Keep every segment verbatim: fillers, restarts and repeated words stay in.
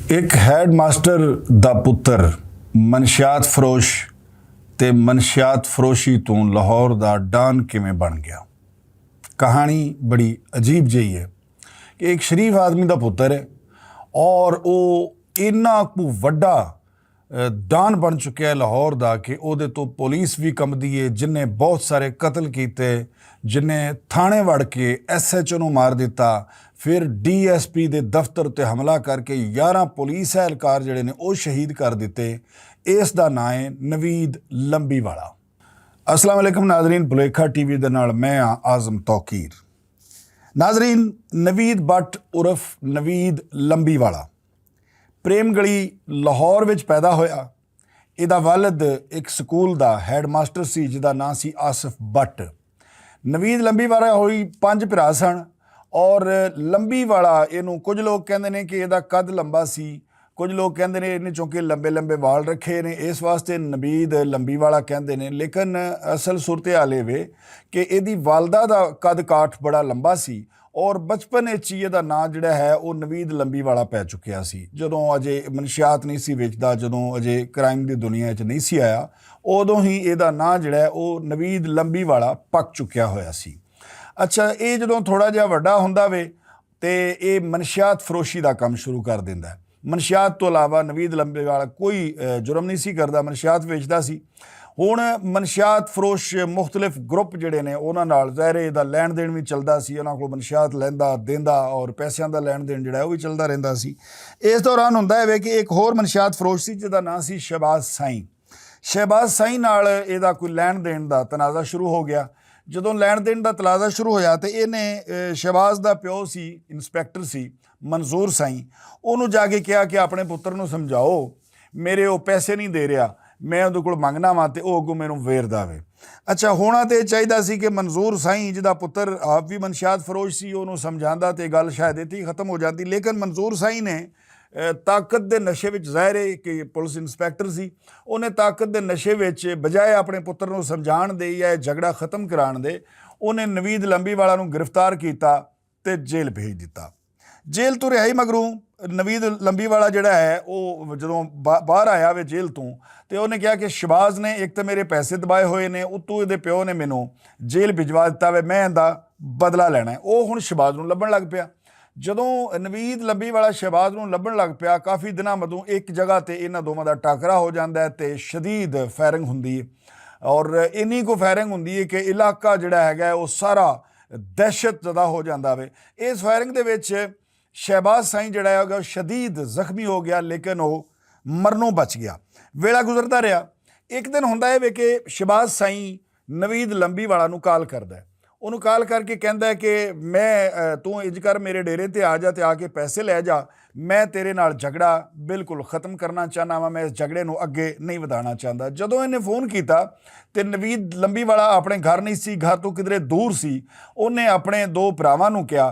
ایک ہیڈ ماسٹر دا پتر منشیات فروش تے منشیات فروشی توں لاہور دا ڈان کیویں بن گیا؟ کہانی بڑی عجیب جہی ہے کہ ایک شریف آدمی دا پتر ہے اور او اینا کو وڈا ڈان بن چکیا ہے لاہور دا کہ اوہدے توں پولیس وی کمدی ہے، جنہیں بہت سارے قتل کیتے، جنہیں تھانے وڑ کے ایس ایچ او نوں مار دیتا، فیر ڈی ایس پی دے دفتر تے حملہ کر کے یاراں پولیس اہلکار جیہڑے نے او شہید کر دیتے۔ اس دا ناں ہے نوید لمبی والا۔ السلام علیکم ناظرین، بلیکھا ٹی وی دے نال میں آں اعظم توقیر۔ ناظرین، نوید بٹ عرف نوید لمبی والا پریم گلی لاہور وچ پیدا ہویا۔ ایہدا والد ایک سکول دا ہیڈ ماسٹر سی جس دا ناں سی آصف بٹ۔ نوید لمبی والا ہوئی پنج بھرا سن اور لمبی والا اینوں کچھ لوگ کہندے نے کہ ایہدا قد لمبا سی، کچھ لوگ کہندے نے اینے چونکہ لمبے لمبے وال رکھے نے اس واسطے نوید لمبی والا کہندے نے، لیکن اصل صورتحال اے وے کہ ایہدی والدہ دا قد کاٹھ بڑا لمبا سی اور بچپن وچ ہی ایہدا ناں جیہڑا ہے او نوید لمبی والا پے چکیا سی۔ جدوں اجے منشیات نہیں سی ویچدا، جدوں اجے کرائم دی دنیا وچ نہیں سی آیا، اودوں ہی ایہدا ناں جیہڑا ہے او نوید لمبی والا پک چکیا ہویا سی۔ اچھا، ایہہ جدوں تھوڑا جیہا وڈا ہوندا وے تے ایہہ منشیات فروشی دا کم شروع کر دیندا ہے۔ منشیات توں علاوہ نوید لمبے والا کوئی جرم نہیں سی کردا، منشیات ویچدا سی۔ ہن منشیات فروش مختلف گروپ جیہڑے نے انہاں نال ظاہر ہے ایہدا لین دین وی چلدا سی، انہاں کول منشیات لیندا دیندا اور پیسیاں دا لین دین جیہڑا ہے او وی چلدا رہندا سی۔ اس دوران ہوندا ہے وے کہ ایک ہور منشیات فروش سی جس دا ناں سی شہباز سائیں۔ شہباز سائیں نال ایہدا کوئی لین دین دا تنازعہ شروع ہو گیا۔ جدوں لین دین دا تنازعہ شروع ہویا تے ایہنے شہباز دا پیو سی، انسپکٹر سی منظور سائیں، اوہنوں جا کے کہیا کہ اپنے پتر نوں سمجھاؤ، میرے او پیسے نہیں دے رہیا، میں اوہدے کول منگنا واں تے او اگوں مینوں ویردا وے۔ اچھا، ہونا تے چاہیدا سی کہ منظور سائیں جس دا پتر آپ وی منشیات فروش سی اوہنوں سمجھاندا تے گل شاید ایتھے ہی ختم ہو جاندی، لیکن منظور سائیں نے طاقت دے نشے وچ، ظاہر ہے کہ پولیس انسپکٹر سی، اوہنے طاقت دے نشے وچ بجائے اپنے پتر نوں سمجھان دے یا ایہہ جھگڑا ختم کران دے، اوہنے نوید لمبی والا نوں گرفتار کیتا تے جیل بھیج دتا۔ جیل توں رہائی مگروں نوید لمبی والا جیہڑا ہے او جدوں باہر آیا وے جیل توں تے اوہنے کہیا کہ شہباز نے ایک تے میرے پیسے دبائے ہوئے نے، اتوں ایہدے پیو نے مینوں جیل بھجوا دتا وے، میں ایہدا بدلا لینا ہے۔ او ہن شہباز نوں لبھن لگ پیا۔ جدوں نوید لمبی والا شہباز نوں لبھن لگ پیا، کافی دناں مدوں ایک جگہ تے انہاں دوواں دا ٹاکرا ہو جاندا ہے تے شدید فائرنگ ہوندی ہے اور اینی کو فائرنگ ہوندی ہے کہ علاقہ جیہڑا ہے او سارا دہشت زدہ ہو جاندا وے۔ اس فائرنگ دے وچ شہباز سائیں جیہڑا ہے او شدید زخمی ہو گیا، لیکن او مرنوں بچ گیا۔ ویلا گزردا رہیا۔ ایک دن ہوندا ہے وے کہ شہباز سائیں نوید لمبی والا نوں کال کردا ہے۔ اوہنوں کال کر کے کہندا ہے کہ میں توں اج کر میرے ڈیرے تے آ جا تے آ کے پیسے لے جا، میں تیرے نال جھگڑا بالکل ختم کرنا چاہنا واں، میں اس جھگڑے نوں اگے نہیں ودھانا چاہندا۔ جدوں ایہنے فون کیتا تے نوید لمبی والا اپنے گھر نہیں سی، گھر توں کدرے دور سی، اوہنے اپنے دو بھراواں نوں کہیا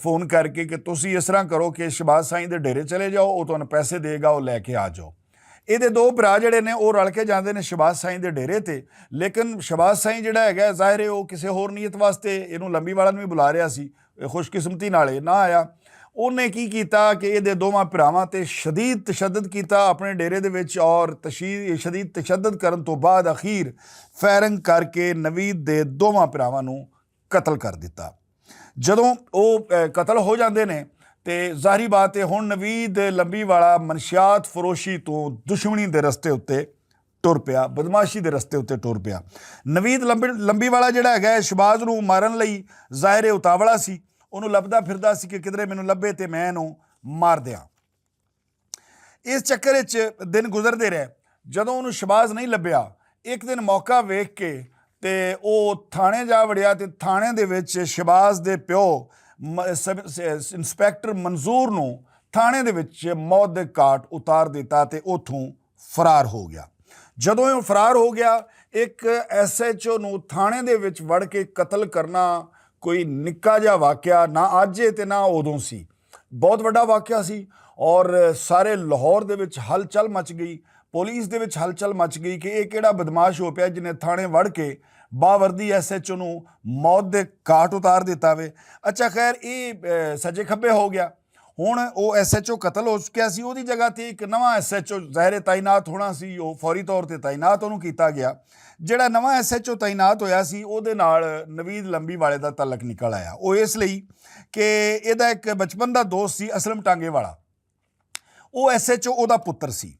فون کر کے کہ تسی اس طرح کرو کہ شہباز سائیں دے ڈیرے چلے جاؤ، او تہانوں پیسے دے گا، او لے کے آ جاؤ۔ ایہدے دو بھرا جیہڑے نے او رل کے جاندے نے شہباز سائیں دے ڈیرے تے۔ لیکن شہباز سائیں جیہڑا ہے ظاہر ہے او کسے ہور نیت واسطے اینوں لمبی والا نوں وی بلا رہیا سی، خوش قسمتی نال ایہہ نہ آیا۔ اوہنے کی کیتا کہ ایہدے دوواں بھراواں تے شدید تشدد کیتا اپنے ڈیرے دے وچ اور شدید تشدد کرن توں بعد اخیر فائرنگ کر کے نوید دے دوواں بھراواں نوں قتل کر دتا۔ جدوں او قتل ہو جاندے نے تے ظاہری بات ہے ہن نوید لمبی والا منشیات فروشی توں دشمنی دے رستے اتے ٹر پیا، بدمعاشی دے رستے اتے ٹر پیا۔ نوید لمبی والا جیہڑا ہے شہباز نوں مارن لئی ظاہر اتاولا سی، اوہنوں لبھدا پھردا سی کہ کدرے مینوں لبھے تے میں اینوں مار دیاں۔ اس چکر وچ دن گزردے رہے۔ جدوں اوہنوں شہباز نہیں لبھیا، ایک دن موقع ویکھ کے تے او تھانے جا وڑیا تے تھانے دے وچ شہباز دے پیو انسپکٹر منظور نوں تھانے دے وچ موت دے کاٹ اتار دیتا تے اوتھوں فرار ہو گیا۔ جدوں ایہہ فرار ہو گیا، ایک ایس ایچ او نوں تھانے دے وچ وڑ کے قتل کرنا کوئی نکا جا واقعہ نہ اج تے نہ اودوں سی، بہت وڈا واقعہ سی۔ اور سارے لاہور دے وچ ہلچل مچ گئی، پولیس دے وچ ہلچل مچ گئی کہ ایہہ کیہڑا بدمعاش ہو پیا جنہیں تھانے وڑ کے باوردی ایس ایچ او نوں موت دے کاٹ اتار دیتا وے۔ اچھا خیر ایہہ سجے کھبے ہو گیا۔ ہن او ایس ایچ او قتل ہو چکیا سی، اوہدی جگہ تے اک نواں ایس ایچ او ظاہر تعینات ہونا سی، او فوری طور تے تعینات اوہنوں کیتا گیا۔ جیہڑا نواں ایس ایچ او تعینات ہویا سی اوہدے نال نوید لمبی والے دا تعلق نکل آیا۔ او اس لئی کہ ایہدا اک بچپن دا دوست سی اسلم ٹانگے والا، او ایس ایچ او اوہدا پتر سی۔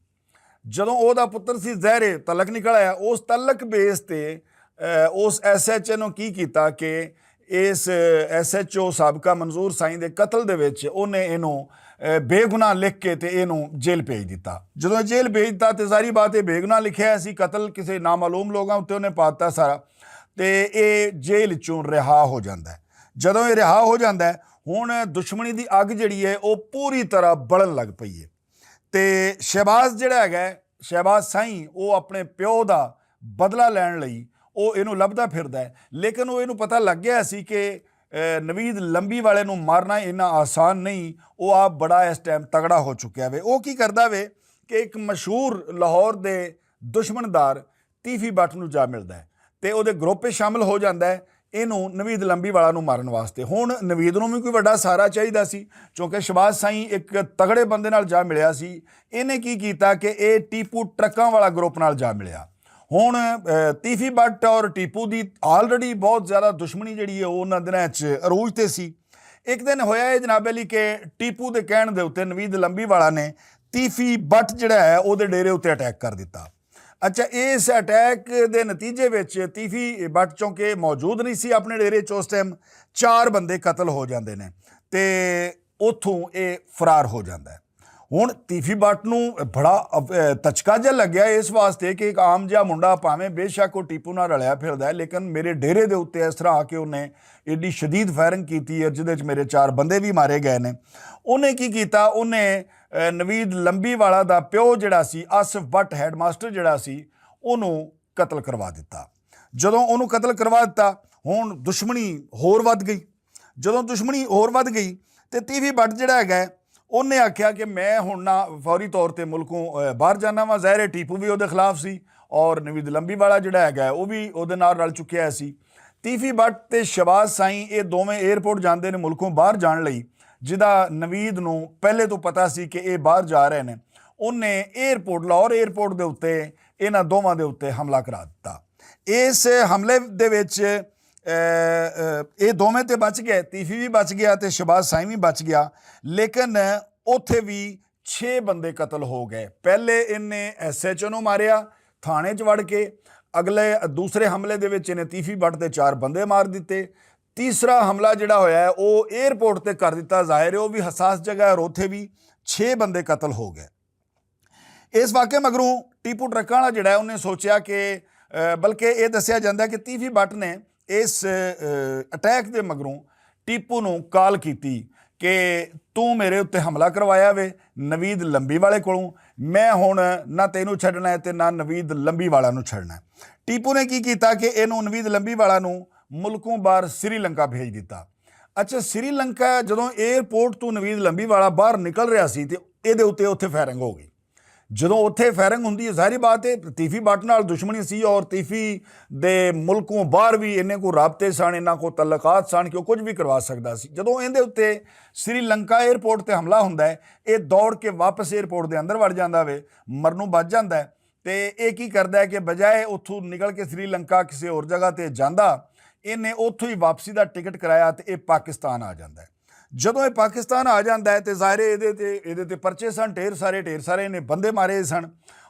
جدوں اوہدا پتر سی ظاہر تعلق نکل آیا، اس تعلق بیس تے اس ایس ایچ او نوں کی کیتا کہ اس ایس ایچ او سابقہ منظور سائیں دے قتل دے وچ اوہنے اینوں بے گناہ لکھ کے تے اینوں جیل بھیج دتا۔ جدوں جیل بھیج دتا تے ساری بات اے بے گناہ لکھیا سی، قتل کسے نامعلوم لوگاں اتے اوہنے پاتا سارا، تے ایہہ جیل چوں رہا ہو جاندا ہے۔ جدوں ایہہ رہا ہو جاندا ہے، ہن دشمنی دی اگ جیہڑی ہے او پوری طرح بڑھن لگ پئی ہے۔ تے شہباز جیہڑا ہے، شہباز سائیں او اپنے پیو دا بدلہ لین لئی او اینوں لبھدا پھردا ہے، لیکن او اینوں پتہ لگ گیا سی کہ نوید لمبی والے نوں مارنا اینا آسان نہیں۔ او آپ بڑا اس ٹائم تگڑا ہو چکیا وے۔ او کی کردا وے کہ اک مشہور لاہور دے دشمندار تیفی بٹ نوں جا ملدا ہے تے اوہدے گروپ وچ شامل ہو جاندا ہے اینوں نوید لمبی والا نوں مارن واسطے۔ ہن نوید نوں وی کوئی وڈا سارا چاہیدا سی، کیونکہ شہباز سائیں اک تگڑے بندے نال جا ملیا سی۔ اینے کی کیتا کہ ایہہ ٹیپو ٹرکاں والا گروپ نال جا ملیا۔ ہن تیفی بٹ اور ٹیپو دی آلریڈی بہت زیادہ دشمنی جیہڑی ہے او انہاں دناں وچ عروج تے سی۔ اک دن ہویا اے جناب علی کہ ٹیپو دے کہن دے اتے نوید لمبی والا نے تیفی بٹ جیہڑا ہے اوہدے ڈیرے اتے اٹیک کر دتا۔ اچھا، اس اٹیک دے نتیجے وچ تیفی بٹ چونکہ موجود نہیں سی اپنے ڈیرے چ اس ٹائم، چار بندے قتل ہو جاندے نے تے اتھوں ایہہ فرار ہو جاندا ہے۔ ہن تیفی بٹ نوں بڑا تچکا جا لگیا اس واسطے کہ اک عام جا منڈا پاویں بے شک او ٹیپو نال رلیا پھردا ہے، لیکن میرے ڈیرے دے اتے اس طرح آ کے انہیں ایڈی شدید فائرنگ کیتی ہے جس وچ میرے چار بندے وی مارے گئے نے۔ انہیں کی کیتا؟ انہیں نوید لمبی والا دا پیو جیہڑا سی آصف بٹ ہیڈ ماسٹر جیہڑا سی، اوہنوں قتل کروا دتا۔ جدوں اوہنوں قتل کروا دتا، ہن دشمنی ہور ودھ گئی۔ جدوں دشمنی ہور ودھ گئی تے تیفی بٹ جیہڑا ہے اوہنے آکھیا کہ میں ہن نہ فوری طور تے ملکوں باہر جانا واں۔ ظاہر ہے ٹیپو وی اوہدے خلاف سی اور نوید لمبی والا جیہڑا ہے او وی اوہدے نال رل چکیا سی۔ تیفی بٹ تے شہباز سائیں ایہہ دوویں ایئرپورٹ جاندے نے ملکوں باہر جان لئی، جدا نوید نوں پہلے توں پتا سی کہ ایہہ باہر جا رہے نے۔ انہیں ایئرپورٹ لاہور ایئرپورٹ دے اتے انہاں دوواں دے اتے حملہ کرا دتا۔ اس حملے دے وچ ایہہ دوویں تے بچ گئے، تیفی وی بچ گیا تے شہباز سائیں وی بچ گیا۔ لیکن اتھے وی چھ بندے قتل ہو گئے۔ پہلے انہیں ایس ایچ او نوں ماریا تھانے چ وڑ کے۔ اگلے دوسرے حملے دے وچ انہیں تیفی بٹ تے چار بندے مار دتے۔ تیسرا حملہ جیہڑا ہویا ہے او ایئرپورٹ تے کر دتا۔ ظاہر ہے او وی حساس جگہ ہے اور اتھے وی چھ بندے قتل ہو گئے۔ اس واقعے مگروں ٹیپو ٹرکاں والا جیہڑا ہے انہیں سوچیا کہ بلکہ ایہہ دسیا جاندا ہے کہ تیفی بٹ نے اس اٹیک دے مگروں ٹیپو نوں کال کیتی کہ توں میرے اتے حملہ کروایا وے نوید لمبی والے کولوں، میں ہن نہ تینوں چھڈنا ہے تے نہ نوید لمبی والا نوں چھڈنا ہے۔ ٹیپو نے کی کیتا کہ اینوں نوید لمبی والا نوں ملکوں باہر سری لنکا بھیج دتا۔ اچھا، سری لنکا جدوں ایئرپورٹ توں نوید لمبی والا باہر نکل رہیا سی تے ایہدے اتے اتھے فائرنگ ہو گئی۔ جدوں اتھے فائرنگ ہوندی ہے، ظاہری بات ہے تیفی بٹ نال دشمنی سی اور تیفی دے ملکوں باہر وی انہیں کو رابطے سن، انہاں کو تعلقات سن کہ وہ کچھ وی کروا سکدا سی۔ جدوں ایندے اتے سری لنکا ایئرپورٹ تے حملہ ہوندا ہے، ایہہ دوڑ کے واپس ایئرپورٹ دے اندر وڑ جاندا وے، مرنوں بچ جاندا ہے۔ تے ایہہ کی کردا ہے کہ بجائے اتھوں نکل کے سری لنکا کسے ہور جگہ تے جاندا، انہیں اتھوں ہی واپسی دا ٹکٹ کرایا تے ایہہ پاکستان آ جاندا ہے۔ جدوں ایہہ پاکستان آ جاندا ہے تے ظاہر ہے ایہدے تے ایہدے تے پرچے سن، ڈھیر سارے ڈھیر سارے انہیں بندے مارے سن۔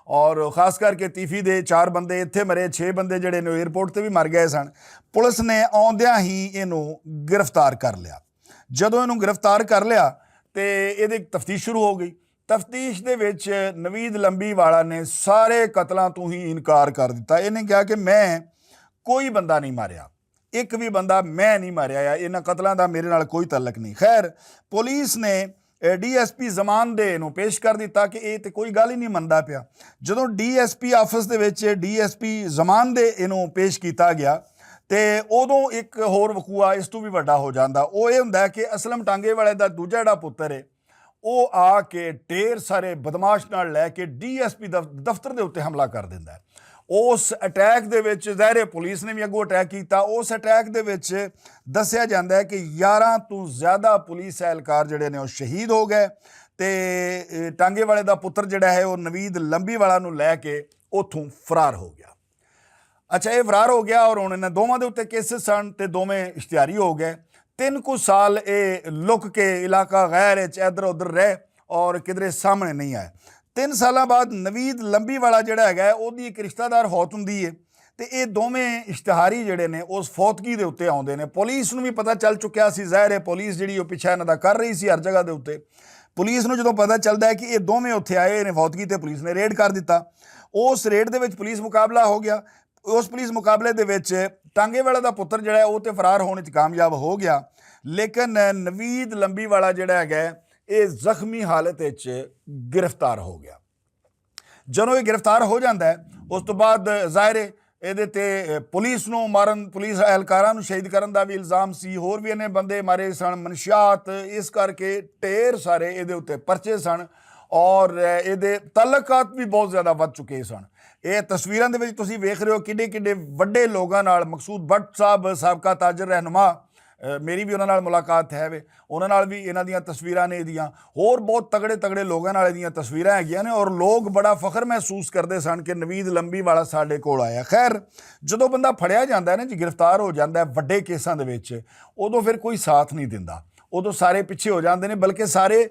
اور خاص کر کے تیفی دے چار بندے اتھے مرے، چھ بندے جیہڑے نے ایئرپورٹ تے وی مر گئے سن۔ پولیس نے آندیاں ہی اینوں گرفتار کر لیا۔ جدوں اینوں گرفتار کر لیا تے ایہدی تفتیش شروع ہو گئی۔ تفتیش دے وچ نوید لمبی والا نے سارے قتلاں توں ہی انکار کر دتا۔ ایہنے کہا کہ میں کوئی بندہ نہیں ماریا، اک وی بندہ میں نہیں ماریا، یا انہاں قتلاں دا میرے نال کوئی تعلق نہیں۔ خیر، پولیس نے ڈی ایس پی زمان دے نوں پیش کر دتا کہ ایہہ تے کوئی گل ہی نہیں مندا پیا۔ جدوں ڈی ایس پی آفس دے وچ ڈی ایس پی زمان دے اینوں پیش کیتا گیا تے اودوں اک ہور وقوعہ اس توں وی وڈا ہو جاندا۔ او ایہہ ہوندا ہے کہ اسلم ٹانگے والے دا دوجا جیہڑا پتر ہے، او آ کے ڈھیر سارے بدمعاش نال لے کے ڈی ایس پی دفتر دے اتے حملہ کر دیندا ہے۔ اس اٹیک دے وچ ظاہر ہے پولیس نے بھی اگوں اٹیک کیتا۔ اس اٹیک دے وچ دسیا جاندا ہے کہ یاراں توں زیادہ پولیس اہلکار جڑے نے او شہید ہو گئے، تے ٹانگے والے دا پتر جڑا ہے او نوید لمبی والا نوں لے کے اتھوں فرار ہو گیا۔ اچھا، یہ فرار ہو گیا اور ہن انہاں دوواں دے اُتے کیسز سن تے دوویں اشتہاری ہو گئے۔ تین کچھ سال اے لک کے علاقہ غیر اچ ادھر ادھر رہے اور کدھرے سامنے نہیں آئے۔ تین سالاں بعد نوید لمبی والا جڑا ہے او دی ایک رشتہ دار فوت ہوندی ہے، تے اے دوویں اشتہاری جڑے نے اس فوتگی دے اُتے آوندے نے۔ پولیس نوں وی پتہ چل چکیا سی، ظاہر ہے پولیس جڑی او پیچھا انہاں دا کر رہی سی ہر جگہ دے اُتے۔ پولیس نوں جدوں پتہ چلدا ہے کہ اے دوویں اُتے آئے نے فوتگی تے پولیس نے ریڈ کر دتا۔ اس ریڈ دے وچ پولیس مقابلہ ہو گیا۔ اس پولیس مقابلے دے وچ ٹانگے والا دا پتر جڑا ہے او تے فرار ہونے چ کامیاب ہو گیا، لیکن نوید لمبی والا جڑا ہے اے زخمی حالت وچ گرفتار ہو گیا۔ جدوں یہ گرفتار ہو جاندا ہے، اس تو بعد ظاہر ہے اے دے تے پولیس نوں مارن، پولیس اہلکاراں نوں شہید کرن دا بھی الزام سی، ہور بھی انہیں بندے مارے سن، منشیات، اس کر کے ڈھیر سارے اے دے اُتے پرچے سن اور اے دے تعلقات بھی بہت زیادہ ود چکے سن۔ اے تصویراں دے وچ تسی ویکھ رہے ہو کڈے کڈے وڈے لوگاں نال، مقصود بٹ صاحب سابقہ تاجر رہنما، میری بھی انہاں نال ملاقات ہے وے، انہاں نال بھی انہاں دیاں تصویراں نے ایہدیاں، ہور بہت تگڑے تگڑے لوگاں نال ایہدیاں تصویراں ہیگیاں نے اور لوگ بڑا فخر محسوس کردے سن کہ نوید لمبی والا ساڈے کول آیا۔ خیر، جدوں بندہ پھڑیا جاندا ہے نا جی، گرفتار ہو جاندا ہے وڈے کیساں دے وچ، ادوں پھر کوئی ساتھ نہیں دیندا، ادوں سارے پیچھے ہو جاندے نے، بلکہ سارے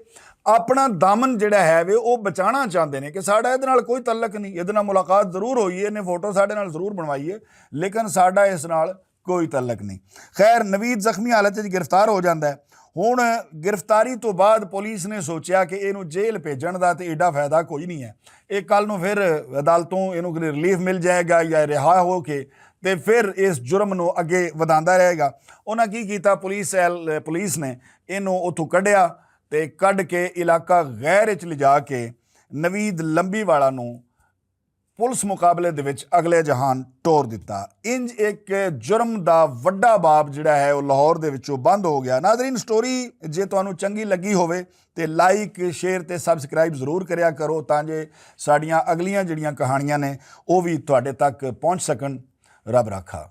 اپنا دامن جڑا ہے وے او بچانا چاہندے نے کہ ساڈا ایہدے نال کوئی تعلق نہیں، ایہدے نال ملاقات ضرور ہوئی ہے، ایہنے فوٹو ساڈے نال ضرور بنوائی ہے، لیکن ساڈا اس نال کوئی تعلق نہیں۔ خیر، نوید زخمی حالت وچ گرفتار ہو جاندا ہے۔ ہن گرفتاری تو بعد پولیس نے سوچیا کہ اینوں جیل بھیجن دا تے ایڈا فائدہ کوئی نہیں ہے، اے کل نوں پھر عدالتوں اینوں ریلیف مل جائے گا یا رہا ہو کے تے پھر اس جرم نوں اگے وداندا رہے گا۔ انہاں کی کیتا، پولیس اہل پولیس نے اینوں اتھوں کڈیا تے کڈ کے علاقہ غیر وچ لجا کے نوید لمبی والا نوں پولیس مقابلے دے وچ اگلے جہان ٹور دتا۔ انج ایک جرم دا وڈا باب جڑا ہے او لاہور دے وچوں بند ہو گیا۔ ناظرین، سٹوری جے تانوں چنگی لگی ہووے تے لائک، شیئر تے سبسکرائب ضرور کریا کرو تاں جے ساڈیاں اگلیاں جڑیاں کہانیاں نے او وی تہاڈے تک پہنچ سکن۔ رب رکھا۔